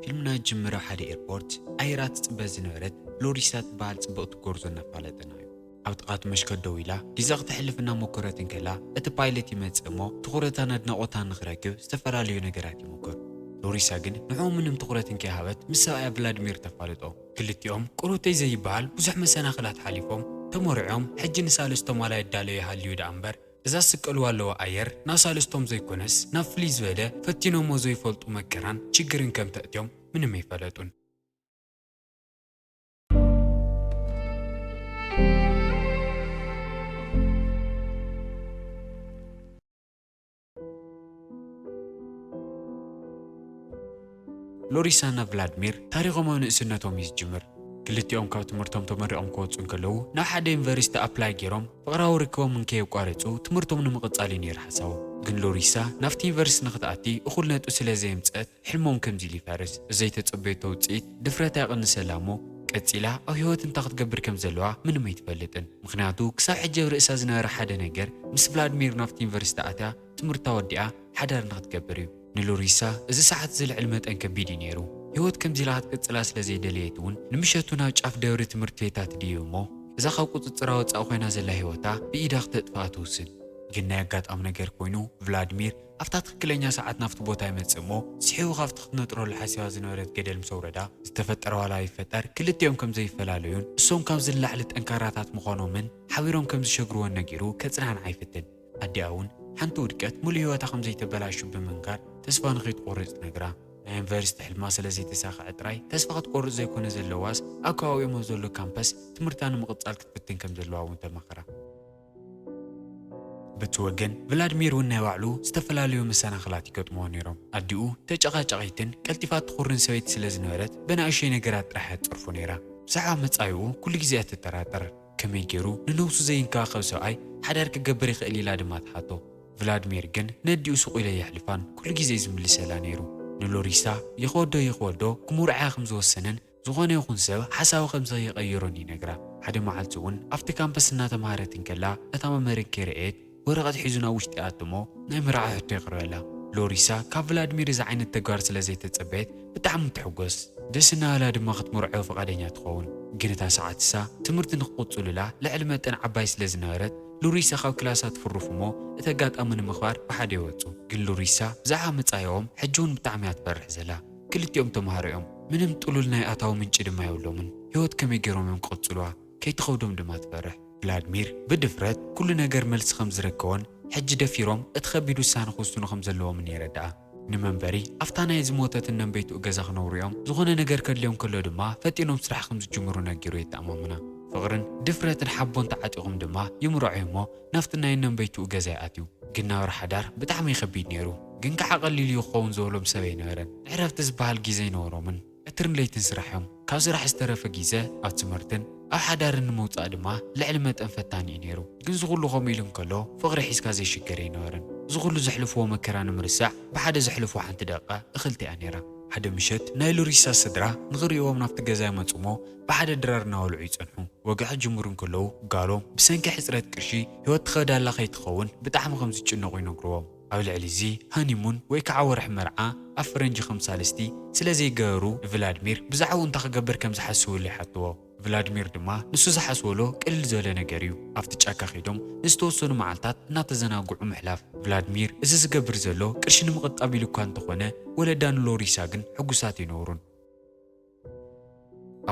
ሕልምና ዝጅምር ኣብ ሓደ ኤርፖርት ኣየራ ትጽበ ዝነበረት ሎሪሳ ትበሃል ጽብቕቲ ጎርዞ እናፋለጠና እዩ። ኣብ ጥቓ እቲ መሽኮት ደው ኢላ ግዜ ክተሕልፍ እናሞከረት እንከላ፣ እቲ ፓይለት ይመጽእ እሞ ትኹረታን ኣድናቖታን ንኽረክብ ዝተፈላለዩ ነገራት ይሞክር። ሎሪሳ ግን ንዕኡ ምንም ትኹረት እንከይሃበት ምስ ሰብኣያ ቭላድሚር ተፋልጦ። ክልቲኦም ቁሩብተይ ዘይበሃል ብዙሕ መሰናኽላት ሓሊፎም ተመርዕዮም፣ ሕጂ ንሳልስቶም ዋላ ይዳለዩ ይሃልዩ ደኣ እምበር፣ እዛ ዝስቀልዋ ኣለዋ ኣየር ናብ ሳልስቶም ዘይኮነስ ናብ ፍልይ ዝበለ ፈቲኖሞ ዘይፈልጡ መከራን ችግርን ከም ተእትዮም ምንም ኣይፈለጡን። ሎሪሳና ቭላድሚር ታሪኾም ኣብ ንእስነቶም እዩ ዝጅምር። ክልቲኦም ካብ ትምህርቶም ተመሪቖም ክወፁ እንከለዉ ናብ ሓደ ዩኒቨርሲቲ ኣፕላይ ገይሮም ፍቕራዊ ርክቦም እንከየቋረፁ ትምህርቶም ንምቕፃል እዩ ነይሩ ሓሳቦም። ግን ሎሪሳ ናብቲ ዩኒቨርሲቲ ንክትኣቲ እኹል ነጥቢ ስለ ዘየምፀአት ሕልሞም ከምዚ ኢሉ ይፈርስ። ዘይተጸበየቶ ውጽኢት ድፍረታ ይቕንሰላ እሞ ቀጺላ ኣብ ህይወት እንታይ ክትገብር ከም ዘለዋ ምንም ኣይትፈልጥን። ምኽንያቱ ክሳብ ሕጂ ኣብ ርእሳ ዝነበረ ሓደ ነገር ምስ ቭላድሚር ናብቲ ዩኒቨርሲቲ ኣትያ ትምህርታ ወዲኣ ሓዳር ንክትገብር እዩ። ንሎሪሳ እዚ ሰዓት እዚ ልዕሊ መጠን ከቢድ እዩ ነይሩ። ህይወት ከምዚ ኢላ ክትቅጽላ ስለ ዘይደለየት እውን ንምሸቱ ናብ ጫፍ ደብሪ ትምህርቲ ቤታ ትድይብ እሞ እዛ ካብ ቁጽጽራ ወጻኢ ኮይና ዘላ ህይወታ ብኢዳ ክተጥፍኣ ትውስን። ግን ናይ ኣጋጣሚ ነገር ኮይኑ ቭላድሚር ኣብታ ትኽክለኛ ሰዓት ናብቲ ቦታ ይመጽእ እሞ ስሒቡ ካብቲ ክትነጥረሉ ሓሲባ ዝነበረት ገደል ምስ ኣውረዳ ዝተፈጠረ ዋላ ይፈጠር ክልቲኦም ከም ዘይፈላለዩን እሶም ካብዚ ንላዕሊ ጠንካራታት ምዃኖምን ሓቢሮም ከም ዝሸግርዎን ነጊሩ ከጽናንዓ ይፍትን። ኣዲኣ እውን ሓንቲ ውድቀት ሙሉእ ህይወታ ከም ዘይተበላሹ ብምንጋር ተስፋ ንኸይትቆርጽ ትነግራ። ናይ ዩኒቨርሲቲ ሕልማ ስለ ዘይተሳኽዐ ጥራይ ተስፋ ክትቆርጽ ዘይኮነ ዘለዋስ ኣብ ከባቢኦም ኣብ ዘሎ ካምፐስ ትምህርታ ንምቕጻል ክትፍትን ከም ዘለዋ እውን ተማኽራ። በቲ ወገን ቭላድሚር እውን ናይ ባዕሉ ዝተፈላለዩ መሰናኽላት ይገጥምዎ ነይሮም። ኣዲኡ ተጨቓጫቒትን ቀልጢፋ ትኹርን ሰበይቲ ስለ ዝነበረት ብናእሸይ ነገራት ጥራሕ እያ ትጸርፎ ነይራ። ብዛዕባ መጻኢኡ ኩሉ ግዜ እያ ትጠራጠር። ከመይ ገይሩ ንነብሱ ዘይንከባኸብ ሰብኣይ ሓዳር ክገብር ይኽእል ኢላ ድማ ትሓቶ። ቭላድሚር ግን ነዲኡ ስቕ ኢሉ ኣየሕልፋን ኩሉ ግዜ እዩ ዝምልሰላ ነይሩ። ንሎሪሳ ይኸወዶ ይኸወዶ ክምርዓያ ከም ዝወሰነን ዝኾነ ይኹን ሰብ ሓሳቡ ከም ዘይቐይሮን ይነግራ። ሓደ መዓልቲ እውን ኣብቲ ካምፐስ እናተምሃረት እንከላ እታ መምህር እንከይረኣየት ወረቐት ሒዙ ናብ ውሽጢ ይኣቱ እሞ ናይ መርዓ ሕቶ የቕርበላ። ሎሪሳ ካብ ቭላድሚር እዚ ዓይነት ተግባር ስለ ዘይተጸበየት ብጣዕሚ ትሕጎስ። ደስ እናበላ ድማ ክትምርዖ ፈቓደኛ ትኸውን። ግን እታ ሰዓት እሳ ትምህርቲ ንክቕጽሉላ ልዕሊ መጠን ዓባይ ስለ ዝነበረት ሎሪሳ ካብ ክላሳ ትፍርፍ እሞ እቲ ኣጋጣሚ ንምኽባር ብሓደ ይወጹ። ግን ሎሪሳ ብዛዕባ መጻኢኦም ሕጂ እውን ብጣዕሚ እያ ትፈርሕ ዘላ። ክልቲኦም ተምሃሮ እዮም። ምንም ጥሉል ናይ ኣታዊ ምንጪ ድማ የብሎምን። ህይወት ከመይ ገይሮም እዮም ክቕጽሉዋ? ከይትኸብዶም ድማ ትፈርሕ። ቭላድሚር ብድፍረት ኩሉ ነገር መልሲ ከም ዝረከቦን ሕጂ ደፊሮም እቲ ከቢድ ውሳነ ክውስኑ ከም ዘለዎምን የረድኣ። ንመንበሪ ኣብታ ናይ ዝሞተት እነንበይትኡ ገዛ ክነብሩ እዮም። ዝኾነ ነገር ከድልዮም ከሎ ድማ ፈጢኖም ስራሕ ከም ዝጅምሩ ነጊሩ የተኣማምና። ፍቕርን ድፍረትን ሓቦን ተዓጢቖም ድማ ይምርዖ እሞ ናብቲ ናይ እነንበይትኡ ገዛ ይኣትዩ። ግን ናብራ ሓዳር ብጣዕሚ ከቢድ ነይሩ። ግን ከዓ ቀሊል እዩ ክኸውን ዝበሎም ሰብ ኣይነበረን። ዕረፍቲ ዝበሃል ግዜ ኣይነበሮምን። ቀትርን ለይትን ስራሕ እዮም። ካብ ስራሕ ዝተረፈ ግዜ ኣብ ትምህርትን ኣብ ሓዳርን ንምውጻእ ድማ ልዕሊ መጠን ፈታኒ እዩ ነይሩ። ግን እዚ ኩሉ ከምኡ ኢሉ እንከሎ ፍቕሪ ሒዝካ ዘይሽገር ኣይነበረን። እዚ ኩሉ ዘሕልፍዎ መከራ ንምርሳዕ ብሓደ ዘሕልፍዎ ሓንቲ ደቂቃ እኽልቲ እያ ነይራ። ሓደ ምሸት ናይ ሎሪሳ ስድራ ንኽርእይዎም ናብቲ ገዛ ይመጹ እሞ ብሓደ ድራር እናበልዑ ይጸንሑ። ወግዒ ክጅምሩ እንከለዉ ጋሎም ብሰንኪ ሕጽረት ቅርሺ ህይወት ትኸዳላ ከይትኸውን ብጣዕሚ ከም ዝጭነቑ ይነግርዎም። ኣብ ልዕሊ እዚ ሃኒሙን ወይ ከዓ ወርሒ መርዓ ኣብ ፈረንጂ ከም ሳልስቲ ስለ ዘይገበሩ ንቭላድሚር ብዛዕባኡ እንታይ ክገብር ከም ዝሓስብሉ ይሓትዎ። ቭላድሚር ድማ ንሱ ዝሓስበሎ ቅልል ዝበለ ነገር እዩ። ኣብቲ ጫካ ከይዶም ንዝተወሰኑ መዓልታት እናተዘናግዑ ምሕላፍ። ቭላድሚር እዚ ዝገብር ዘሎ ቅርሺ ንምቕጣብ ኢሉ እኳ እንተኾነ ወለዳ ንሎሪሳ ግን ሕጉሳት ኣይነበሩን።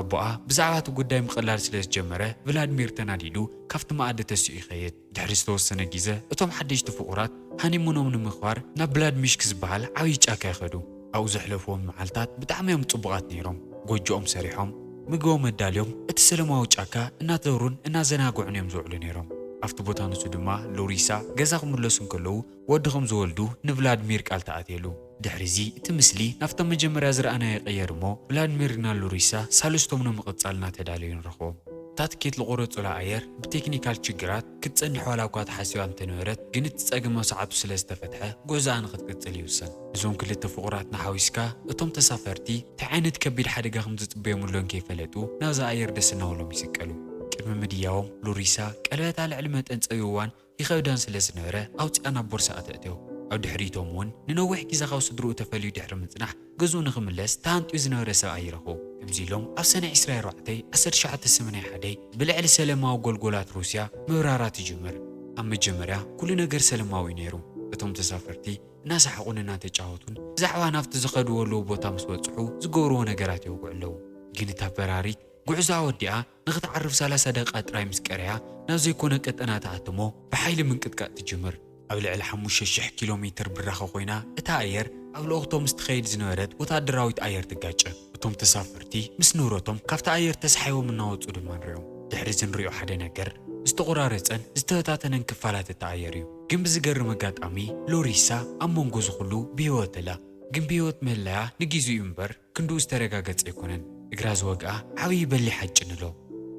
ኣቦኣ ብዛዕባ እቲ ጉዳይ ምቕላል ስለ ዝጀመረ ቭላድሚር ተናዲዱ ካብቲ መኣዲ ተሲኡ ይኸይድ። ድሕሪ ዝተወሰነ ግዜ እቶም ሓደሽቲ ፍቑራት ሃኒሙኖም ንምኽባር ናብ ብላድሚሽክ ዝበሃል ዓብዪ ጫካ ይኸዱ። ኣብኡ ዘሕለፍዎም መዓልታት ብጣዕሚ እዮም ጽቡቓት ነይሮም። ጎጆኦም ሰሪሖም፣ ምግቦም ኣዳልዮም፣ እቲ ሰለማዊ ጫካ እናተዘሩን እናዘናግዑን እዮም ዝውዕሉ ነይሮም። ኣብቲ ቦታ ንሱ ድማ ሎሪሳ ገዛ ክምለሱ እንከለዉ ወዲ ከም ዝወልዱ ንቭላድሚር ቃል ተኣትየሉ። ድሕሪዚ እቲ ምስሊ ናብታ መጀመርያ ዝረኣናዮ ይቕየር እሞ ቭላድሚርና ሎሪሳ ሳልስቶም ንምቕጻል እናተዳለዩ ንረኽቦም። እታ ትኬት ዝቖረጹላ ኣየር ብቴክኒካል ችግራት ክትጸንሕ ዋላ እኳ ተሓሲባ እንተነበረት ግን እቲ ጸገም ኣብ ሰዓቱ ስለ ዝተፈትሐ ጉዕዞኣ ንኽትቅጽል ይውሰን። እዞም ክልተ ፍቑራት ንሓዊስካ እቶም ተሳፈርቲ እንታይ ዓይነት ከቢድ ሓደጋ ከም ዝጽበዮም እሎ እንከይፈለጡ ናብዛ ኣየር ደስ እናበሎም ይስቀሉ። ቅድሚ ምድያቦም ሎሪሳ ቀለበታ ልዕሊ መጠን ጸቢብዋን ይኸብዳን ስለ ዝነበረ ኣውጺኣ ናብ ቦርሳኣ ተእትዮ። ካብ ድሕሪቶም እውን ንነዊሕ ግዜ ካብ ስድርኡ ተፈልዩ ድሕሪ ምጽናሕ፣ ገዝኡ ንኽምለስ ተሃንጥዩ ዝነበረ ሰብኣይ ይረኽቡ። ከምዚ ኢሎም ኣብ ሰነ ዕስራ ኣርባዕተ፣ ዓሰርተ ትሽዓተ ሰማንያ ሓደ ብልዕሊ ሰለማዊ ጎልጎላት ሩስያ ምብራራ ትጅምር። ኣብ መጀመርያ ኩሉ ነገር ሰለማዊ እዩ ነይሩ። እቶም ተሳፈርቲ እናሰሓቑን እናተጫወቱን ብዛዕባ ናብቲ ዝኸድዎ ኣለዉ ቦታ ምስ በጽሑ ዝገብርዎ ነገራት የውግዑ ኣለዉ። ግን እታ በራሪት ጉዕዞኣ ወዲኣ ንኽትዓርፍ ሰላሳ ደቂቃ ጥራይ ምስ ቀረያ፣ ናብ ዘይኮነ ቀጠና ትኣትሞ ብሓይሊ ምንቅጥቃጥ ትጅምር። ኣብ ልዕሊ ሓሙሽተ ሽሕ ኪሎ ሜትር ብራኸ ኮይና፣ እታ ኣየር ኣብ ልእኽቶ ምስ ትኸይድ ዝነበረት ወታደራዊት ኣየር ትጋጨ። እቶም ተሳፈርቲ ምስ ንብረቶም ካብቲ ኣየር ተሳሒቦም እናወጹ ድማ ንሪኦም። ድሕሪ እዚ ንሪኦ ሓደ ነገር፣ ዝተቖራረጸን ዝተበታተነን ክፋላት እታ ኣየር እዩ። ግን ብዝገርም ኣጋጣሚ፣ ሎሪሳ ኣብ መንጎ እዚ ኩሉ ብህይወት ኣላ። ግን ብህይወት ምህላያ ንግዜኡ እምበር ክንድኡ ዝተረጋገጸ ኣይኮነን። እግራ ዝወግኣ ዓብዪ በሊሕ ሓጭን ኣሎ።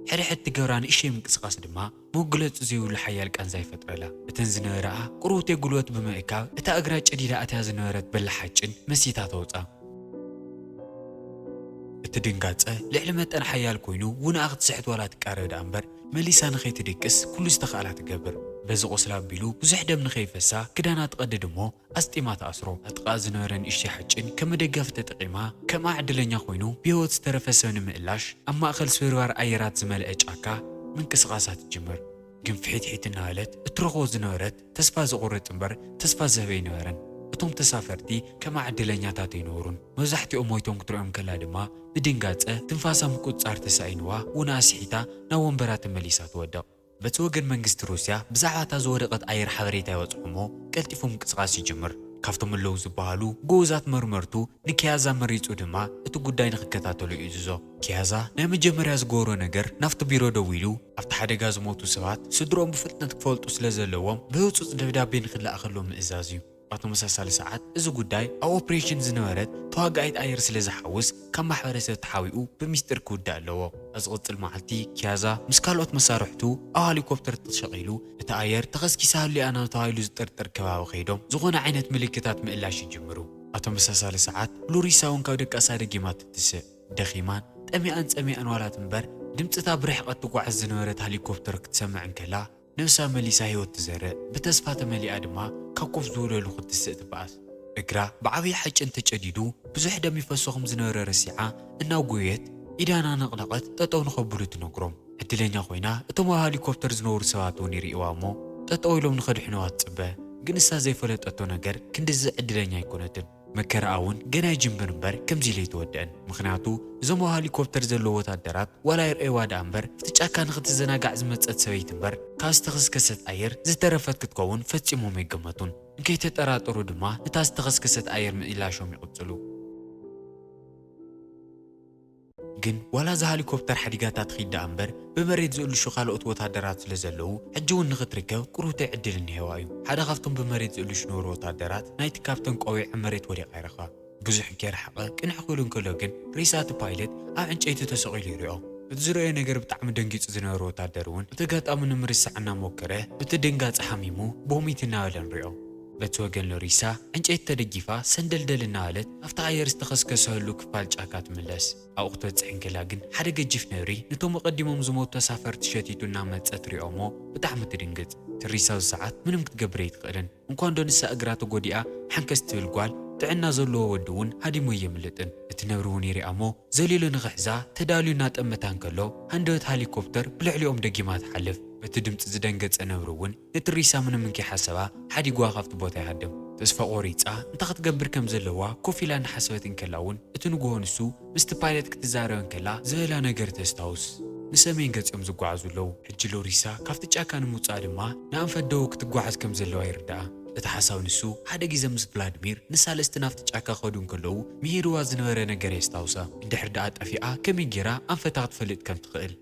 ሕድሕድ ትገብራ ንእሽተይ ምንቅስቓስ ድማ መግለጺ ዘይብሉ ሓያል ቃንዛ ይፈጥረላ። እተን ዝነበራኣ ቁሩብተይ ጉልበት ብምእካብ፣ እታ እግራ ጨዲዳ ኣትያ ዝነበረት በላሕ ሓጭን መሲታ ተውጻ። እቲ ድንጋጸ ልዕሊ መጠን ሓያል ኮይኑ፣ ውንኣ ክትስሕት ዋላ ትቃረብ ደኣ እምበር፣ መሊሳ ንኸይትድቅስ ኩሉ ዝተኻእላ ትገብር። በዚ ቁስላ ኣቢሉ ብዙሕ ደም ንኸይፈሳ ክዳና ትቐድድ እሞ፣ ኣስጢማ ትኣስሮ። ኣብ ጥቓኣ ዝነበረ ንእሽተይ ሓጭን ከም መደገፊ ተጠቒማ፣ ከምኣ ዕድለኛ ኮይኑ ብህይወት ዝተረፈ ሰብ ንምእላሽ፣ ኣብ ማእከል ስብርባር ኣየራት ዝመልአ ጫካ ምንቅስቓሳ ትጅምር። ግን ፍሒትሒት እናበለት እትረኽቦ ዝነበረት ተስፋ ዘቑርጥ እምበር ተስፋ ዝህብ ኣይነበረን። እቶም ተሳፈርቲ ከምኣ ዕድለኛታት ኣይነበሩን። መብዛሕትኦም ሞይቶም ክትሪኦም ከላ ድማ፣ ብድንጋጸ ትንፋሳ ምቁጽጻር ተሳኢንዋ፣ ውንኣ ስሒታ ናብ ወንበራ ተመሊሳ ትወድቕ። በቲ ወገን መንግስቲ ሩስያ፣ ብዛዕባ እታ ዝወደቐት ኣየር ሓበሬታ ይበጽሖ እሞ፣ ቀልጢፉ ምንቅስቓስ ይጅምር። ካብቶም ኣለዉ ዝበሃሉ ግኡዛት መርመርቱ ንኪያዛ መሪጹ ድማ እቲ ጉዳይ ንኽከታተሎ ይእዝዞ። ኪያዛ ናይ መጀመርያ ዝገበሮ ነገር፣ ናብቲ ቢሮ ደዊሉ፣ ኣብቲ ሓደጋ ዝሞቱ ሰባት ስድርኦም ብፍጥነት ክፈልጡ ስለ ዘለዎም፣ ብህጹጽ ደብዳቤ ንኽለኣኸሎም ምእዛዝ እዩ። ኣብ ተመሳሳሊ ሰዓት፣ እዚ ጉዳይ ኣብ ኦፕሬሽን ዝነበረት ተዋጋኢት ኣየር ስለ ዝሓውስ፣ ካብ ማሕበረሰብ ተሓቢኡ ብሚስጢር ክውዳእ ኣለዎ። ኣብ ዝቕጽል መዓልቲ፣ ኪያዛ ምስ ካልኦት መሳርሕቱ ኣብ ሄሊኮፕተር ተሸቒሉ፣ እቲ ኣየር ተኸስኪሳ ሃልያ ኢና ተባሂሉ ዝጥርጠር ከባቢ ከይዶም፣ ዝኾነ ዓይነት ምልክታት ምእላሽ ይጅምሩ። ኣብ ተመሳሳሊ ሰዓት፣ ሎሪሳ እውን ካብ ድቃሳ ደጊማ ትትስእ። ደኺማን ጠሚኣን ጸሚኣን ዋላት እምበር፣ ድምጽ እታ ብርሕቐት ትጓዓዝ ዝነበረት ሄሊኮፕተር ክትሰምዕ እንከላ፣ ነብሳ መሊሳ ህይወት ትዘርእ። ብተስፋ ተመሊኣ ድማ ካብ ኮፍ ዝበለሉ ክትስእ ትበኣስ። እግራ ብዓብዪ ሓጭን ተጨዲዱ፣ ብዙሕ ደም ይፈሶ ከም ዝነበረ ረሲዓ፣ እናጎየት፣ ኢዳ እናነቕነቐት ጠጠው ንኸብሉ ትነግሮም። ዕድለኛ ኮይና፣ እቶም ኣብ ሄሊኮፕተር ዝነበሩ ሰባት እውን ይርእይዋ እሞ፣ ጠጠው ኢሎም ንኸድሕንዋ ትጽበ። ግን ንሳ ዘይፈለጠቶ ነገር፣ ክንድዚ ዕድለኛ ኣይኮነትን። መከራኣ እውን ገና ይጅምር እምበር፣ ከምዚ ኢሉ ኣይተወድአን። ምኽንያቱ፣ እዞም ኣብ ሄሊኮፕተር ዘለዉ ወታደራት፣ ዋላ ይርኣይዋ ደኣ እምበር፣ ኣብቲ ጫካ ንኽትዘናጋዕ ዝመጸት ሰበይቲ እምበር፣ ካብ ዝተኸስከሰት ኣየር ዝተረፈት ክትከውን ፈጺሞም ኣይገመቱን። እንከይተጠራጠሩ ድማ፣ ነታ ዝተኸስከሰት ኣየር ምእላሾም ይቕጽሉ። ግን ዋላ እዛ ሄሊኮፕተር ሓዲጋታ ትኺድ ደኣ እምበር፣ ብመሬት ዝእልሹ ካልኦት ወታደራት ስለ ዘለዉ፣ ሕጂ እውን ንኽትርከብ ቁሩብተይ ዕድል እኒሄዋ እዩ። ሓደ ካብቶም ብመሬት ዝእልሹ ነበሩ ወታደራት፣ ናይቲ ካፕተን ቆቢዕ ኣብ መሬት ወዲቓ ይረኽባ። ብዙሕ እንከይረሓቐ፣ ቅንዕ ክብል እንከሎ ግን፣ ሬሳ እቲ ፓይለት ኣብ ዕንጨይቲ ተሰቒሉ ይሪኦ። እቲ ዝረኣዮ ነገር ብጣዕሚ ደንጊጹ ዝነበረ ወታደር እውን፣ እቲ ኣጋጣሚ ንምርሳዕ እናሞከረ፣ ብቲ ድንጋጸ ሓሚሙ፣ ቦሚት እናበለ ንሪኦ። በቲ ወገን ሎሪሳ፣ ዕንጨይቲ ተደጊፋ፣ ሰንደልደል እናበለት፣ ኣብቲ ኣየር ዝተኸስከሰ ህሉው ክፋል ጫካ ትምለስ። ኣብኡ ክትበጽሕ እንከላ ግን፣ ሓደ ገጂፍ ነብሪ፣ ነቶም ኣቐዲሞም ዝሞቱ ተሳፈርቲ ሸቲቱ እናመጸ ትሪኦ እሞ፣ ብጣዕሚ ትድንግጽ። እቲ ሬሳ ኣብዚ ሰዓት ምንም ክትገብር ኣይትኽእልን። እንኳን ዶ ንሳ እግራ ተጎዲኣ፣ ሓንከስ ትብል ጓል፣ ጥዕና ዘለዎ ወዲ እውን ሃዲሙ ኣየምልጥን። እቲ ነብሪ እውን ይሪኣ እሞ፣ ዘሊሉ ንኽሕዛ ተዳልዩ እናጠመታ እንከሎ፣ ሃንደበት ሄሊኮፕተር ብልዕሊኦም ደጊማ ትሓልፍ። በቲ ድምጺ ዝደንገጸ ነብሪ እውን፣ ነቲ ሬሳ ምንም እንከይሓሰባ፣ ሓዲግዋ ካብቲ ቦታ ይሃድም። ተስፋ ቆሪጻ፣ እንታይ ክትገብር ከም ዘለዋ ኮፍ ኢላ እናሓሰበት እንከላ እውን፣ እቲ ንግሆ ንሱ ምስቲ ፓይለት ክትዛረብ እንከላ ዝበላ ነገር ተስታውስ። ንሰሜን ገጺኦም ዝጓዓዙ ኣለዉ። ሕጂ ሎሪሳ ካብቲ ጫካ ንምውጻእ ድማ ንኣንፈት ደቡብ ክትጓዓዝ ከም ዘለዋ ይርድኣ። እቲ ሓሳብ ንሱ ሓደ ግዜ ምስ ቭላድሚር ንሳለስቲ ናብቲ ጫካ ክኸዱ እንከለዉ ምሂርዋ ዝነበረ ነገር የስታውሳ። እንድሕር ደኣ ጠፊኣ ከመይ ጌራ ኣንፈታ ክትፈልጥ ከም ትኽእል።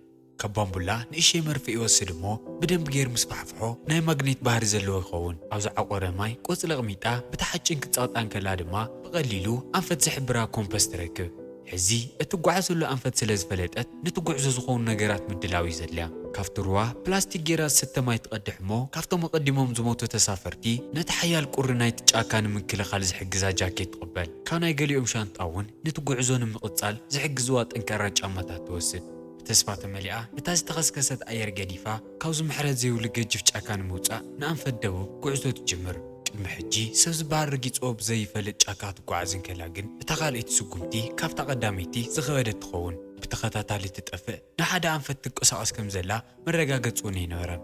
ካብ ባምቡላ ንእሽተይ መርፍእ ይወስድ እሞ ብደንቢ ገይሩ ምስ ፋሕፍሖ ናይ ማግኔት ባህሪ ዘለዎ ይኸውን። ኣብ ዝዓቖረ ማይ ቆጽሊ ኣቕሚጣ ብቲ ሓጭን ክትጸቕጣ እንከላ ድማ ብቐሊሉ ኣንፈት ዝሕብራ ኮምፐስ ትረክብ። ሕዚ እትጓዓዘሉ ኣንፈት ስለ ዝፈለጠት፣ ነቲ ጉዕዞ ዝኾኑ ነገራት ምድላው እዩ ዘድልያ። ካብቲ ሩባ ፕላስቲክ ጌራ ዝስተ ማይ ትቐድሕ እሞ፣ ካብቶም ኣቐዲሞም ዝሞቱ ተሳፈርቲ፣ ነቲ ሓያል ቁሪ ናይቲ ጫካ ንምክልኻል ዝሕግዛ ጃኬት ትቕበል። ካብ ናይ ገሊኦም ሻንጣ እውን ነቲ ጉዕዞ ንምቕጻል ዝሕግዝዋ ጠንካራ ጫማታት ትወስድ። ብተስፋ ተመሊኣ፣ ነታ ዝተኸስከሰት ኣየር ገዲፋ፣ ካብዚ ምሕረት ዘይብሉ ገጅፍ ጫካ ንምውጻእ ንኣንፈት ደቡብ ጉዕዞ ትጅምር። ቅድሚ ሕጂ ሰብ ዝበሃል ረጊጽዎ ብዘይፈልጥ ጫካ ክትጓዓዝ እንከላ ግን፣ እታ ካልኣይቲ ስጉምቲ ካብታ ቀዳመይቲ ዝኸበደት ትኸውን። ብተኸታታሊ ትጠፍእ፣ ንሓደ ኣንፈት ትንቀሳቐስ ከም ዘላ መረጋገጺ እውን ኣይነበራን።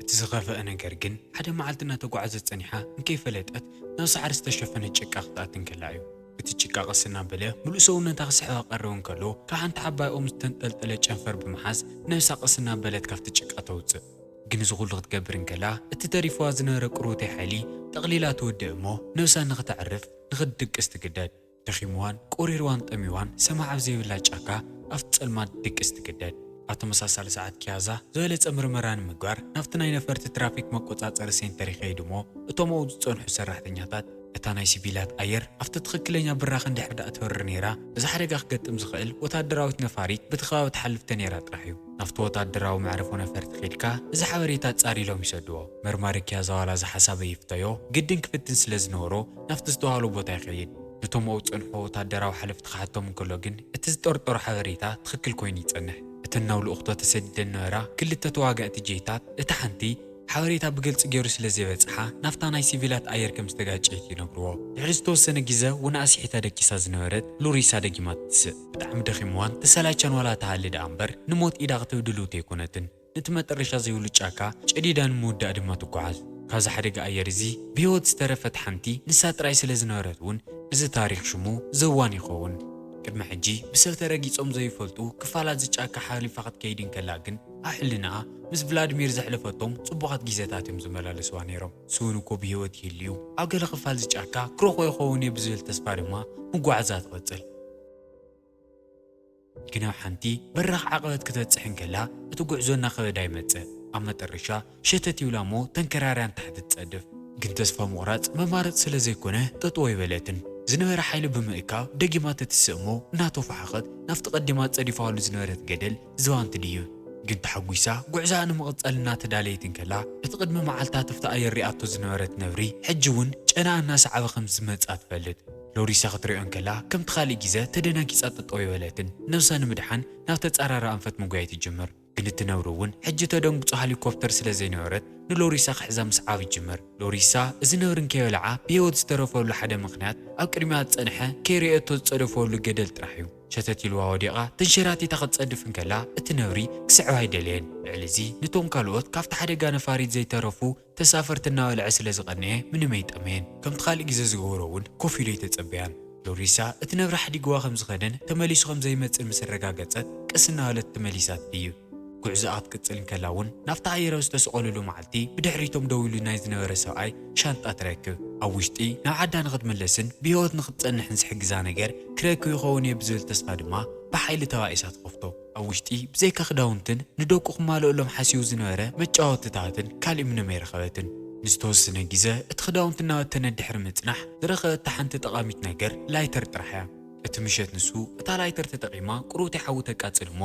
እቲ ዝኸፍአ ነገር ግን፣ ሓደ መዓልቲ እናተጓዓዘት ጸኒሓ እንከይፈለጠት ናብ ሳዕሪ ዝተሸፈነ ጭቃ ክትኣቲ እንከላ እዩ። እቲ ጭቃ ቀስ እናበለ ምሉእ ሰውነታ ክስሕባ ቀረበ እንከሎ፣ ካብ ሓንቲ ዓባይ ኦም ዝተንጠልጠለ ጨንፈር ብምሓዝ ነብሳ ቀስ እናበለት ካብቲ ጭቃ ተውጽእ። ግን እዚ ኩሉ ክትገብር እንከላ፣ እቲ ተሪፍዋ ዝነበረ ቅሩብተይ ሓይሊ ጠቕሊላ ትወድእ እሞ፣ ነብሳ ንኽተዕርፍ ንኽትድቅስ ትግደድ። ደኺምዋን ቆሪርዋን ጠሚዋን ሰማዕ ኣብ ዘይብላ ጫካ ኣብቲ ጸልማት ትድቅስ ትግደድ። ኣብ ተመሳሳሊ ሰዓት ኪያዛ ዝበለጸ ምርመራ ንምግባር ናብቲ ናይ ነፈርቲ ትራፊክ መቆጻጸሪ ሴንተር ይኸይድ እሞ፣ እቶም ኣብኡ ዝጸንሑ ሰራሕተኛታት እታ ናይ ሲቪላት ኣየር ኣብቲ ትኽክለኛ ብራኽ እንድሕር ደኣ ትበርር ነይራ፣ እዚ ሓደጋ ክገጥም ዝኽእል ወታደራዊት ነፋሪት በቲ ከባቢ ትሓልፍ ተነይራ ጥራሕ እዩ። ናብቲ ወታደራዊ መዕርፎ ነፈርቲ ኬድካ እዚ ሓበሬታ ጻር ኢሎም ይሰድዎ። መርማሪ ኪያዛ ዋላ እዚ ሓሳብ ኣይፍተዮ፣ ግድን ክፍትን ስለ ዝነበሮ ናብቲ ዝተባህሎ ቦታ ይኸይድ። ነቶም ኣብኡ ዝጸንሑ ወታደራዊ ሓለፍቲ ክሓቶም እንከሎ ግን፣ እቲ ዝጠርጠሮ ሓበሬታ ትኽክል ኮይኑ ይጸንሕ። እተን ናብ ልኡኽቶ ተሰዲደን ዝነበራ ክልተ ተዋጋእቲ ጄታት፣ እታ ሓንቲ ሓበሬታ ብግልጺ ገይሩ ስለ ዘይበጽሓ፣ ናብታ ናይ ሲቪላት ኣየር ከም ዝተጋጨየት ይነግርዎ። ድሕሪ ዝተወሰነ ግዜ እውን ኣስሒታ ደቂሳ ዝነበረት ሎሪሳ ደጊማ ትስእ። ብጣዕሚ ደኺምዋን ተሰላቸን ዋላ ትሃሊ ደኣ እምበር፣ ንሞት ኢዳ ክትህብ ድልውቲ ኣይኮነትን። ነቲ መጠረሻ ዘይብሉ ጫካ ጨዲዳ ንምውዳእ ድማ ትጓዓዝ። ካብዚ ሓደጋ ኣየር እዚ ብህይወት ዝተረፈት ሓንቲ ንሳ ጥራይ ስለ ዝነበረት እውን፣ እዚ ታሪኽ ሽሙ ዘዋን ይኸውን። ቅድሚ ሕጂ ብሰብ ተረጊጾም ዘይፈልጡ ክፋላት እዚ ጫካ ሓሊፋ ክትከይድ እንከላ ግን፣ ኣብ ሕልናኣ ምስ ቭላድሚር ዘሕለፈቶም ጽቡቓት ግዜታት እዮም ዝመላለስዋ ነይሮም። ንሱ እውን እኮ ብህይወት ይህሉ እዩ። ኣብ ገለ ክፋል እዚ ጫካ ክረኽቦ ይኸውን እየ ብዝብል ተስፋ ድማ ምጓዓዛ ትቕጽል። ግን ኣብ ሓንቲ በራኽ ዓቐበት ክትበጽሕ እንከላ፣ እቲ ጉዕዞ እናኸበዳ ይመጽእ። ኣብ መጠረሻ ሸተት ይብላ እሞ ተንከራርያ ንታሕቲ ትጸድፍ። ግን ተስፋ ምቑራጽ መማረጺ ስለ ዘይኮነ፣ ጠጠው ኣይበለትን። ዝነበረ ሓይሊ ብምእካብ ደጊማ ትትስእ እሞ፣ እናተፋሓኸት ናብቲ ቀዲማ ጸዲፋሉ ዝነበረት ገደል ዝባን ትድይብ። ግን ተሓጒሳ ጉዕዞኣ ንምቕጻል እናተዳለየት እንከላ፣ እቲ ቅድሚ መዓልታት ኣብቲ ኣየር ሪኣቶ ዝነበረት ነብሪ፣ ሕጂ እውን ጨናኣ እናሰዓበ ከም ዝመጽኣ ትፈልጥ። ሎሪሳ ክትሪኦ እንከላ፣ ከምቲ ካልእ ግዜ ተደናጊጻ ጠጠው ኣይበለትን። ነብሳ ንምድሓን ናብ ተጻራሪ ኣንፈት ምጉያይ ትጅምር። ግን እቲ ነብሪ እውን ሕጂ ተደንግጾ ሄሊኮፕተር ስለ ዘይነበረት፣ ንሎሪሳ ክሕዛ ምስዓብ ይጅምር። ሎሪሳ እዚ ነብሪ እንከይበልዓ ብህይወት ዝተረፈሉ ሓደ ምኽንያት፣ ኣብ ቅድሚኣ ዝጸንሐ ከይርእየቶ ዝጸደፈሉ ገደል ጥራሕ እዩ። ሸተት ኢልዋ ወዲቓ ተንሸራቲታ ክትጸድፍ እንከላ፣ እቲ ነብሪ ክስዕባ ኣይደለየን። ልዕሊ እዚ፣ ነቶም ካልኦት ካብቲ ሓደጋ ነፋሪት ዘይተረፉ ተሳፈርቲ እናበልዐ ስለ ዝቐነየ፣ ምንም ኣይጠመየን። ከምቲ ካልእ ግዜ ዝገበሮ እውን ኮፍ ኢሉ ኣይተጸበያን። ሎሪሳ እቲ ነብሪ ሓዲግዋ ከም ዝኸደን ተመሊሱ ከም ዘይመጽእን ምስ ኣረጋገጸት፣ ቀስ እናበለት ተመሊሳ ትድይብ። ጉዕዞኣ ክትቅጽል እንከላ እውን፣ ናብቲ ኣየር ኣብ ዝተሰቐሉሉ መዓልቲ ብድሕሪቶም ደው ኢሉ ናይ ዝነበረ ሰብኣይ ሻንጣ ትረክብ። ኣብ ውሽጢ ናብ ዓዳ ንኽትምለስን ብህይወት ንኽትጸንሕን ዝሕግዛ ነገር ክረክብ ይኸውን እየ ብዝብል ተስፋ ድማ ብሓይሊ ተባኢሳ ትኸፍቶ። ኣብ ውሽጢ ብዘይካ ክዳውንትን ንደቁ ክማልኦሎም ሓሲቡ ዝነበረ መጫወትታትን ካልእ ምንም ኣይረኸበትን። ንዝተወሰነ ግዜ እቲ ክዳውንቲ እናበተነ ድሕሪ ምጽናሕ፣ ዝረኸበታ ሓንቲ ጠቓሚት ነገር ላይተር ጥራሕ እያ። እቲ ምሸት ንሱ እታ ላይተር ተጠቒማ ቁሩብቲ ሓዊ ተቃጽል እሞ፣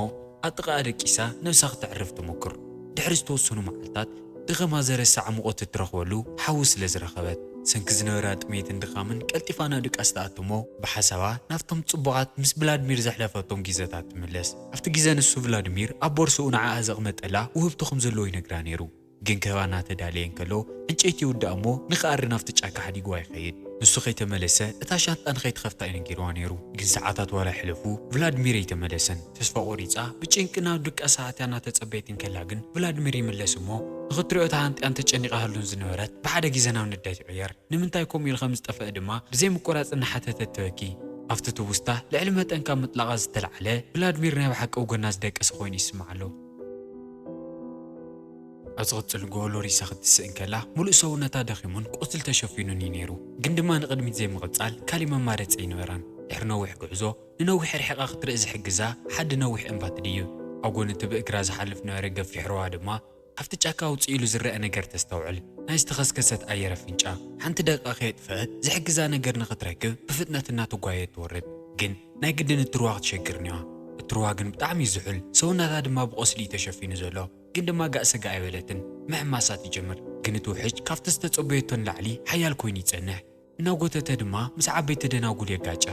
ኣብ ጥቓኣ ደቂሳ ነብሳ ክተዕርፍ ትሞክር። ድሕሪ ዝተወሰኑ መዓልታት፣ ድኸማ ዘረስዕ ሙቐት እትረኽበሉ ሓዊ ስለ ዝረኸበት፣ ሰንኪ ዝነበራ ጥሜትን ድኻምን ቀልጢፋ ናብ ድቃስ ትኣቱ እሞ፣ ብሓሳባ ናብቶም ጽቡቓት ምስ ቭላድሚር ዘሕለፈቶም ግዜታት ትምለስ። ኣብቲ ግዜ ንሱ ቭላድሚር ኣብ ቦርስኡ ንዓኣ ዘቕመጠላ ውህብቶ ከም ዘለዎ ይነግራ ነይሩ። ግን ክህባ እናተዳለየ እንከሎ፣ ዕንጨይቲ ይውዳእ እሞ ንኽኣሪ ናብቲ ጫካ ሓዲግዋ ይኸይድ። ንሱ ከይተመለሰ፣ እታ ሻንጣ ንኸይትኸፍታ እዩ ነጊርዋ ነይሩ። ግን ሰዓታት ዋላ ይሕለፉ፣ ቭላድሚር ኣይተመለሰን። ተስፋ ቆሪጻ፣ ብጭንቂ ናብ ድቃሳ ኣትያ እናተጸበየት እንከላ ግን፣ ቭላድሚር ይምለስ እሞ፣ ንኽትሪኦ ተሃንጥያን ተጨኒቓትሉን ዝነበረት፣ ብሓደ ግዜ ናብ ንዴት ይቕየር። ንምንታይ ከምኡ ኢሉ ከም ዝጠፍአ ድማ ብዘይ ምቁራጽ እናሓተተት ትበኪ። ኣብቲ ትውስታ፣ ልዕሊ መጠን ካብ ምጥላቓ ዝተላዕለ፣ ቭላድሚር ናይ ብሓቂ ኣብ ጎና ዝደቀሰ ኮይኑ ይስምዓ ኣሎ። ኣብ ዝቕጽል ንግሆ ሎሪሳ ክትስእ እንከላ፣ ምሉእ ሰውነታ ደኺሙን ቁስሊ ተሸፊኑን እዩ ነይሩ። ግን ድማ ንቕድሚት ዘይምቕጻል ካሊእ መማረጺ ኣይነበራን። ድሕሪ ነዊሕ ጉዕዞ፣ ንነዊሕ ርሒቓ ክትርኢ ዝሕግዛ ሓዲ ነዊሕ እምባ ትድይብ። ኣብ ጎኒ እቲ ብእግራ ዝሓልፍ ነበረ ገፊሕ ሩባ ድማ፣ ኣብቲ ጫካ ውጽእ ኢሉ ዝረአ ነገር ተስተውዕል። ናይ ዝተኸስከሰት ኣየር ኣፍንጫ፣ ሓንቲ ደቂቓ ከየጥፍአት ዝሕግዛ ነገር ንኽትረክብ ብፍጥነት እናተጓየየት ትወርድ። ግን ናይ ግድን እቲ ሩባ ክትሸግር እኒዋ። እቲ ሩባ ግን ብጣዕሚ እዩ ዝሑል፣ ሰውነታ ድማ ብቆስሊ እዩ ተሸፊኑ ዘሎ። ግን ድማ ጋእ ሰጋእ ኣይበለትን፣ ምሕማሳት ይጅምር። ግን እቲ ውሕጅ ካብቲ ዝተጸበየቶ ንላዕሊ ሓያል ኮይኑ ይጸንሕ። እናጎተተ ድማ ምስ ዓበይቲ ደናጉል የጋጨ።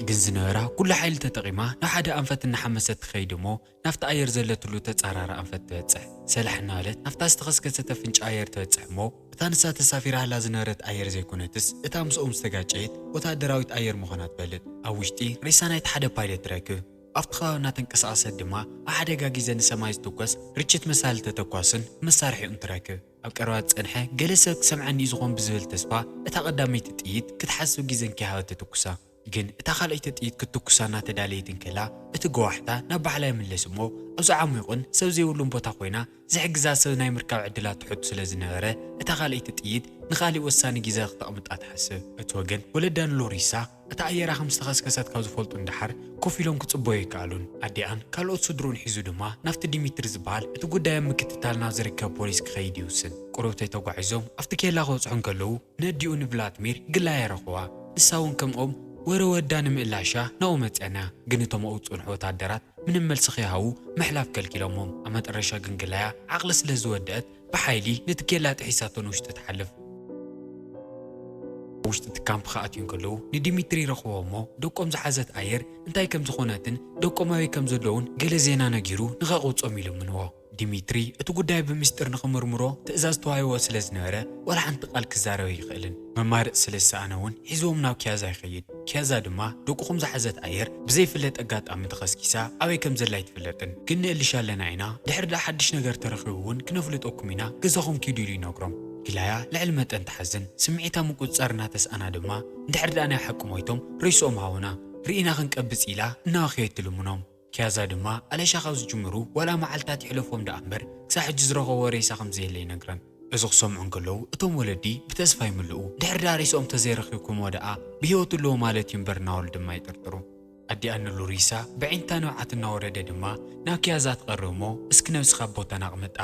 ግን ዝነበራ ኩሉ ሓይሊ ተጠቒማ ናብ ሓደ ኣንፈት እናሓመሰት ትኸይድ እሞ ናብቲ ኣየር ዘለትሉ ተጻራሪ ኣንፈት ትበጽሕ። ሰላሕ እናበለት ናብታ ዝተኸስከሰት ኣፍንጫ ኣየር ትበጽሕ እሞ እታ ንሳ ተሳፊራላ ዝነበረት ኣየር ዘይኮነትስ እታ ምስኦም ዝተጋጨየት ወታደራዊት ኣየር ምዃና ትፈልጥ። ኣብ ውሽጢ ሬሳ ናይቲ ሓደ ፓይለት ትረክብ። ኣብቲ ከባቢ እናተንቀሳቐሰት ድማ ኣብ ሓደጋ ግዜ ንሰማይ ዝትኮስ ርችት መሳሊ ተተኳስን መሳርሒኡን ትረክብ። ኣብ ቀረባ ዝጸንሐ ገለ ሰብ ክሰምዓኒ እዩ ዝኾን ብዝብል ተስፋ እታ ቀዳመይቲ ጥይት ክትሓስብ ግዜ እንከይሃበት ትትኩሳ። ግን እታ ካልኣይቲ ጥይት ክትትኩሳ እናተዳለየት እንከላ እቲ ገዋሕታ ናብ ባዕላ ይምለስ እሞ ኣብዚ ዓሚቑን ሰብ ዘይብሉን ቦታ ኮይና ዝሕግዛ ሰብ ናይ ምርካብ ዕድላ ትሑት ስለ ዝነበረ እታ ካልኣይቲ ጥይት ንኻሊእ ወሳኒ ግዜ ክተቕምጣ ትሓስብ። እቲ ወገን ወለዳ ንሎሪሳ እታ ኣየራ ከም ዝተኸስከሰት ካብ ዝፈልጡ ንደሓር ኮፍ ኢሎም ክጽበዩ ኣይከኣሉን። ኣዲኣን ካልኦት ስድርኡን ሒዙ ድማ ናብቲ ዲሚትሪ ዝበሃል እቲ ጉዳይ ኣብ ምክትታል ናብ ዝርከብ ፖሊስ ክኸይድ ይውስን። ቁሩብ ተጓዒዞም ኣብቲ ኬላ ክበጽሑ እንከለዉ ነዲኡ ንቭላድሚር ግላያ ረኽዋ። ንሳ እውን ከምኦም ወረ ወዳ ንምእላሻ ናብኡ መጺኣና። ግን እቶም ኣብኡ ዝጸንሑ ወታደራት ምንም መልሲ ከይሃቡ ምሕላፍ ከልኪሎሞም። ኣብ መጠረሻ ግን ግላያ ዓቕሊ ስለ ዝወደአት ብሓይሊ ነቲ ኬላ ጥሒሳቶ ንውሽጢ ትሓልፍ። ኣብ ውሽጢ እቲ ካምፕ ክኣትዩ እንከለዉ ንዲሚትሪ ረኽቦ እሞ ደቆም ዝሓዘት ኣየር እንታይ ከም ዝኾነትን ደቆም ኣበይ ከም ዘለዉን ገለ ዜና ነጊሩ ንኸቕብጾም ይልምንዎ። ዲሚትሪ እቲ ጉዳይ ብምስጢር ንኽምርምሮ ትእዛዝ ተዋሂብዎ ስለ ዝነበረ ዋላ ሓንቲ ቃል ክዛረብ ኣይኽእልን። መማርጺ ስለ ዝሰኣነ እውን ሒዝዎም ናብ ኪያዛ ይኸይድ። ኪያዛ ድማ ደቁኹም ዝሓዘት ኣየር ብዘይፍለጥ ኣጋጣሚ ተኸስኪሳ ኣበይ ከም ዘላ ኣይትፍለጥን። ግን ንእልሽ ኣለና ኢና። ድሕሪ ደኣ ሓድሽ ነገር ተረኺቡ እውን ክነፍልጠኩም ኢና። ገዛኹም ኪዱ ኢሉ ይነግሮም። ጊላያ ልዕሊ መጠን ትሓዝን። ስምዒታ ምቁጽጻር እናተስኣና ድማ እንድሕር ደኣ ናይ ሓቂ ሞይቶም ሬስኦም ሃቡና ርኢና ክንቀብጽ ኢላ እናበኸየት ትልምኖም። ኪያዛ ድማ ኣለሻ ካብ ዝጅምሩ ዋላ መዓልታት ይሕለፎም ደኣ እምበር ክሳብ ሕጂ ዝረኸቦ ሬሳ ከም ዘየለ ይነግረን። እዚ ክሰምዑ እንከለዉ እቶም ወለዲ ብተስፋ ይምልኡ። ድሕሪ ደኣ ሬስኦም ተዘይረኺብኩሞ ደኣ ብህይወት ኣለዉ ማለት እዩ እምበር እናበሉ ድማ ይጥርጥሩ። ኣዲኣ ንሉሪሳ ብዒንታ ንብዓት እናወረደ ድማ ናብ ኪያዛ ትቐርብ እሞ እስኪ ነብስኻ ኣብ ቦታና ኣቕምጣ።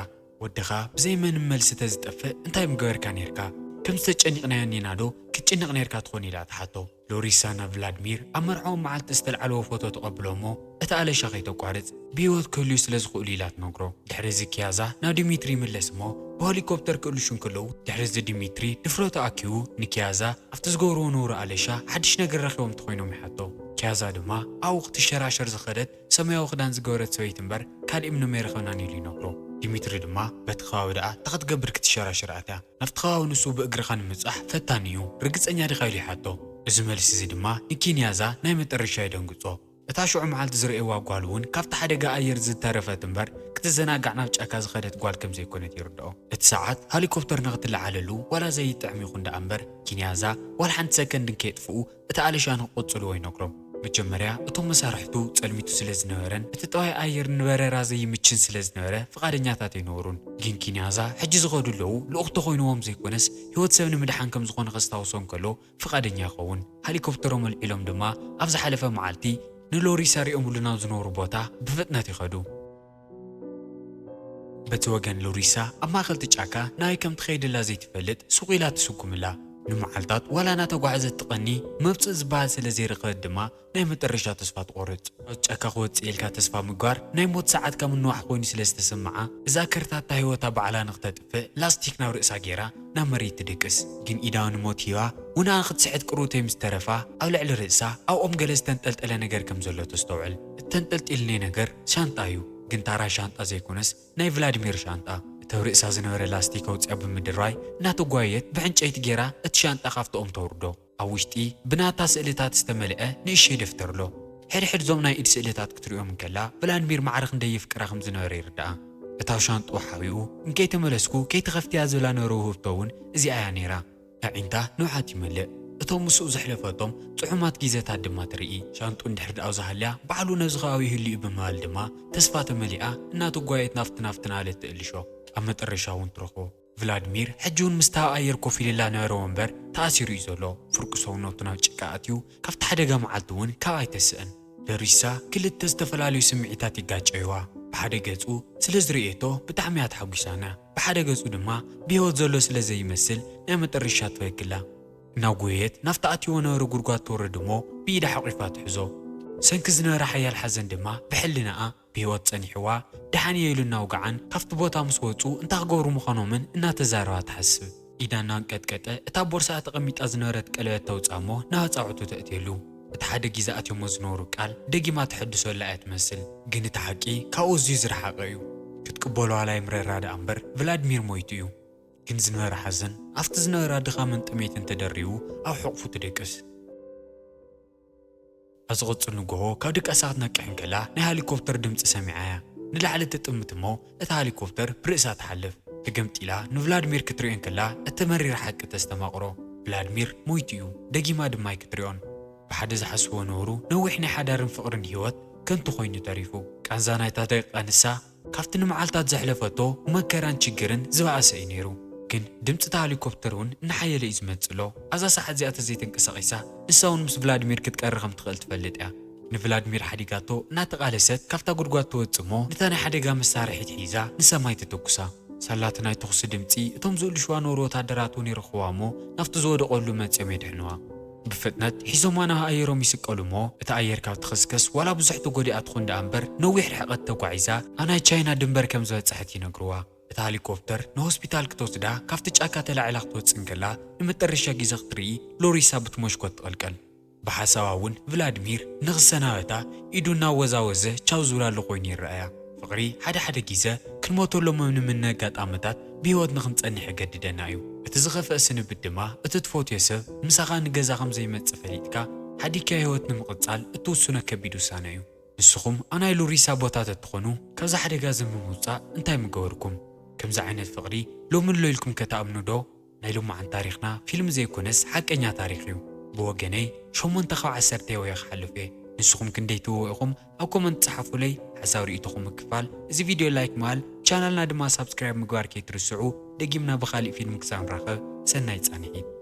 ወድኻ ብዘይ ምንም መልሲ ተዝጠፍእ እንታይ ምገበርካ ነይርካ? ከምዚ ተጨኒቕናዮ እኒና ዶ ክትጭነቕ ነይርካ ትኾን ኢላ ትሓቶ። ሎሪሳ ናብ ቭላድሚር ኣብ መርዓኦም መዓልቲ ዝተልዓልዎ ፎቶ ተቐብሎ እሞ እታ ኣለሻ ከይተቋርጽ ብህይወት ክህልዩ ስለ ዝኽእሉ ኢላ ትነግሮ። ድሕሪ እዚ ኪያዛ ናብ ዲሚትሪ ይምለስ እሞ ብሄሊኮፕተር ክእልሹ እንከለዉ ድሕሪ እዚ ዲሚትሪ ድፍረቱ ኣኪቡ ንኪያዛ ኣብቲ ዝገብርዎ ነውሪ ኣለሻ ሓድሽ ነገር ረኺቦም እንተኾይኖም ይሓቶ። ኪያዛ ድማ ኣብኡ ክትሸራሸር ዝኸደት ሰማያዊ ክዳን ዝገበረት ሰበይቲ እምበር ካልእ ምንም ኣይረኸብናን ኢሉ ይነግሮ። ዲሚትሪ ድማ በቲ ከባቢ ደኣ እንታይ ክትገብር ክትሸራሸር ኣትያ? ናብቲ ከባቢ ንሱ ብእግርኻ ንምብጻሕ ፈታኒ እዩ፣ ርግጸኛ ዲኻ? ኢሉ ይሓቶ። እዚ መልሲ እዚ ድማ ንኪንያዛ ናይ መጠረሻ የደንግጾ። እታ ሽዑ መዓልቲ ዝረኣይዋ ጓል እውን ካብቲ ሓደጋ ኣየር ዝተረፈት እምበር ክትዘናጋዕ ናብ ጫካ ዝኸደት ጓል ከም ዘይኮነት ይርድኦ። እቲ ሰዓት ሄሊኮፕተር ንኽትለዓለሉ ዋላ ዘይጥዕም ይኹን ደኣ እምበር ኪንያዛ ዋላ ሓንቲ ሰከንድ እንከየጥፍኡ እቲ ኣለሻ ንኽቕጽልዎ ይነግሮም። መጀመርያ እቶም መሳርሕቱ ጸልሚቱ ስለ ዝነበረን እቲ ጠባይ ኣየር ንበረራ ዘይምችን ስለ ዝነበረ ፍቓደኛታት ኣይነበሩን። ግን ኪንያዛ ሕጂ ዝኸዱ ኣለዉ ልኡኽ ተኾይንዎም ዘይኮነስ ህይወት ሰብ ንምድሓን ከም ዝኾነ ከስታውሶ እንከሎ ፍቓደኛ ይኸውን። ሄሊኮፕተሮም ኣልዒሎም ድማ ኣብ ዝሓለፈ መዓልቲ ንሎሪሳ ሪኦምሉ ናብ ዝነበሩ ቦታ ብፍጥነት ይኸዱ። በቲ ወገን ሎሪሳ ኣብ ማእከል እቲ ጫካ ናበይ ከም ትኸይድላ ዘይትፈልጥ ሱቕ ኢላ ትስጉምላ። ንመዓልታት ዋላ እናተጓዕዘት ትቐኒ፣ መብጽእ ዝበሃል ስለ ዘይረኸበት ድማ ናይ መጠረሻ ተስፋ ትቖርጽ። ኣብ ጫካ ክወጽእ ኢልካ ተስፋ ምግባር ናይ ሞት ሰዓትካ ምንዋሕ ኮይኑ ስለ ዝተሰምዓ፣ እዛ ከርታታ ህይወታ ባዕላ ንኽተጥፍእ ላስቲክ ናብ ርእሳ ገይራ ናብ መሬት ትድቅስ። ግን ኢዳ ንሞት ሂባ ውንኣ ክትስሕት ቅሩተይ ምስ ተረፋ፣ ኣብ ልዕሊ ርእሳ ኣብ ኦም ገለ ዝተንጠልጠለ ነገር ከም ዘሎ ተስተውዕል። እቲ ተንጠልጢልኒ ነገር ሻንጣ እዩ፣ ግን ታራ ሻንጣ ዘይኮነስ ናይ ቭላድሚር ሻንጣ። እቲ ኣብ ርእሳ ዝነበረ ላስቲክ ኣውጺኣ ብምድርባይ እናተጓየየት ብዕንጨይቲ ገይራ እቲ ሻንጣ ካብቲ ኦም ተውርዶ። ኣብ ውሽጢ ብናታ ስእልታት ዝተመልአ ንእሽተይ ደፍተር ኣሎ። ሕድሕድ እዞም ናይ ኢድ ስእልታት ክትሪኦም እንከላ ቭላድሚር ማዕረ ክንደይ የፍቅራ ከም ዝነበረ ይርድኣ። እታ ኣብ ሻንጥኡ ሓቢኡ እንከይተመለስኩ ከይትኸፍትያ ዝብላ ነበረ ውህብቶ እውን እዚኣ እያ ነይራ። ኣዒንታ ንውሓት ይመልእ። እቶም ምስኡ ዘሕለፈቶም ጽዑማት ግዜታት ድማ ትርኢ። ሻንጥኡ እንድሕር ደኣ ኣብዛ ሃልያ ባዕሉ ነዚ ከባቢ ይህሉ እዩ ብምባል ድማ ተስፋ ተመሊኣ እናተጓየት ናብቲ ናብቲ ናለት ትእልሾ። ኣብ መጠረሻ እውን ትረኽቦ። ቭላድሚር ሕጂ እውን ምስታ ኣብ ኣየር ኮፍ ኢልላ ነበረ ወንበር ተኣሲሩ እዩ ዘሎ። ፍርቂ ሰውነቱ ናብ ጭቃ ኣትዩ ካብቲ ሓደጋ መዓልቲ እውን ካብ ኣይተስእን። ሎሪሳ ክልተ ዝተፈላለዩ ስምዒታት ይጋጨዩዋ። ብሓደ ገጹ ስለ ዝርእየቶ ብጣዕሚ እያ ተሓጒሳና። ብሓደ ገጹ ድማ ብህይወት ዘሎ ስለ ዘይመስል ናይ መጠረሻ ትበክላ። እናጎየየት ናብቲ ኣትይዎ ነበረ ጉድጓድ ትወርድ እሞ ብኢዳ ሓቒፋ ትሕዞ። ሰንኪ ዝነበረ ሓያል ሓዘን ድማ ብሕልናኣ ብህይወት ጸኒሕዋ ደሓን እየ ኢሉ እናውግዓን ካብቲ ቦታ ምስ ወጹ እንታይ ክገብሩ ምዃኖምን እናተዛረባ ትሓስብ። ኢዳ እናንቀጥቀጠ እታ ቦርስኣ ተቐሚጣ ዝነበረት ቀለበት ተውጽኣ እሞ ናብ ኣጻብዕቱ ተእትየሉ። እቲ እቲ ሓደ ግዜ ኣትዮሞ ዝነበሩ ቃል ደጊማ ትሕድሰላ እያ ትመስል። ግን እቲ ሓቂ ካብኡ ኣዝዩ ዝረሓቐ እዩ። ክትቅበሎ ዋላ ይምረራ ደኣ እምበር ቭላድሚር ሞይቱ እዩ። ግን ዝነበረ ሓዘን ኣብቲ ዝነበራ ድኻምን ጥሜትን ተደሪቡ ኣብ ሕቑፉ ትደቅስ። ኣብ ዝቕጽል ንግሆ ካብ ድቃሳ ክትነቅሕ እንከላ ናይ ሄሊኮፕተር ድምጺ ሰሚዓ እያ። ንላዕሊ ትጥምት እሞ እታ ሄሊኮፕተር ብርእሳ ትሓልፍ። ተገምጢላ ንቭላድሚር ክትሪኦ እንከላ እቲ መሪር ሓቂ ተስተማቕሮ። ቭላድሚር ሞይቱ እዩ፣ ደጊማ ድማ ኣይክትሪኦን። ብሓደ ዝሓስቦ ነበሩ ነዊሕ ናይ ሓዳርን ፍቕርን ህይወት ከንቱ ኮይኑ ተሪፉ። ቃንዛ ናይታ ደቂቓ ንሳ ካብቲ ንመዓልታት ዘሕለፈቶ መከራን ችግርን ዝበኣሰ እዩ ነይሩ። ግን ድምፂ እታ ሄሊኮፕተር እውን እናሓየለ እዩ ዝመፅእ ኣሎ። ኣብዛ ሰዓት እዚኣ ተዘይተንቀሳቒሳ ንሳ እውን ምስ ቭላድሚር ክትቀሪ ከም ትኽእል ትፈልጥ እያ። ንቭላድሚር ሓዲጋቶ እናተቓለሰት ካብታ ጉድጓድ ትወፅእ እሞ ነታ ናይ ሓደጋ መሳርሒት ሒዛ ንሰማይ ትትኩሳ። ሳላቲ ናይ ተኹሲ ድምፂ እቶም ዝእልሽዋ ነበሩ ወታደራት እውን ይረኽብዋ እሞ ናብቲ ዝወደቐሉ መፂኦም የድሕንዋ። ብፍጥነት ሒዞማ ናብ ኣየሮም ይስቀሉ እሞ እቲ ኣየር ካብ ትኽስከስ ዋላ ብዙሕ ተጎዲኣ ትኹን ደኣ እምበር ነዊሕ ርሕቐት ተጓዒዛ ኣብ ናይ ቻይና ድንበር ከም ዝበፀሐት ይነግርዋ። እታ ሄሊኮፕተር ንሆስፒታል ክትወስዳ ካብቲ ጫካ ተላዒላ ክትወፅእ እንከላ ንመጠረሻ ግዜ ክትርኢ ሎሪሳ ብትሞሽኮ ትቕልቀል። ብሓሳባ እውን ቭላድሚር ንኽሰናበታ ኢዱ እናወዛወዘ ቻው ዝብላሉ ኮይኑ ይረኣያ። ፍቕሪ ሓደ ሓደ ግዜ ክንሞተሎም ኣብ ንምነ ኣጋጣምታት ብህይወት ንኽንጸንሕ የገድደና እዩ። እቲ ዝኸፍአ ስንብት ድማ እቲ ትፈትዮ ሰብ ምሳኻ ንገዛ ከም ዘይመጽእ ፈሊጥካ ሓዲግካዮ ህይወት ንምቕጻል እትውስኖ ከቢድ ውሳነ እዩ። ንስኹም ኣብ ናይ ሎሪሳ ቦታ ተትኾኑ ካብዚ ሓደጋ እዚ ንምውጻእ እንታይ ምገበርኩም? ከምዚ ዓይነት ፍቕሪ ሎሚ ኣሎ ኢልኩም ከተኣምኑ ዶ? ናይ ሎማዓን ታሪኽና ፊልም ዘይኮነስ ሓቀኛ ታሪኽ እዩ። ብወገነይ ሸሞንተ ካብ ዓሰርተ የውየ ክሓልፍ እየ። ንስኹም ክንደይ ትብዎ ኢኹም? ኣብ ኮመንት ጸሓፉለይ። ሓሳብ ርእይቶኹም ምክፋል፣ እዚ ቪድዮ ላይክ ምባል፣ ቻናልና ድማ ሳብስክራይብ ምግባር ከይትርስዑ። ደጊምና ብኻሊእ ፊልም ክሳብ ንራኸብ ሰናይ ጻንሒት።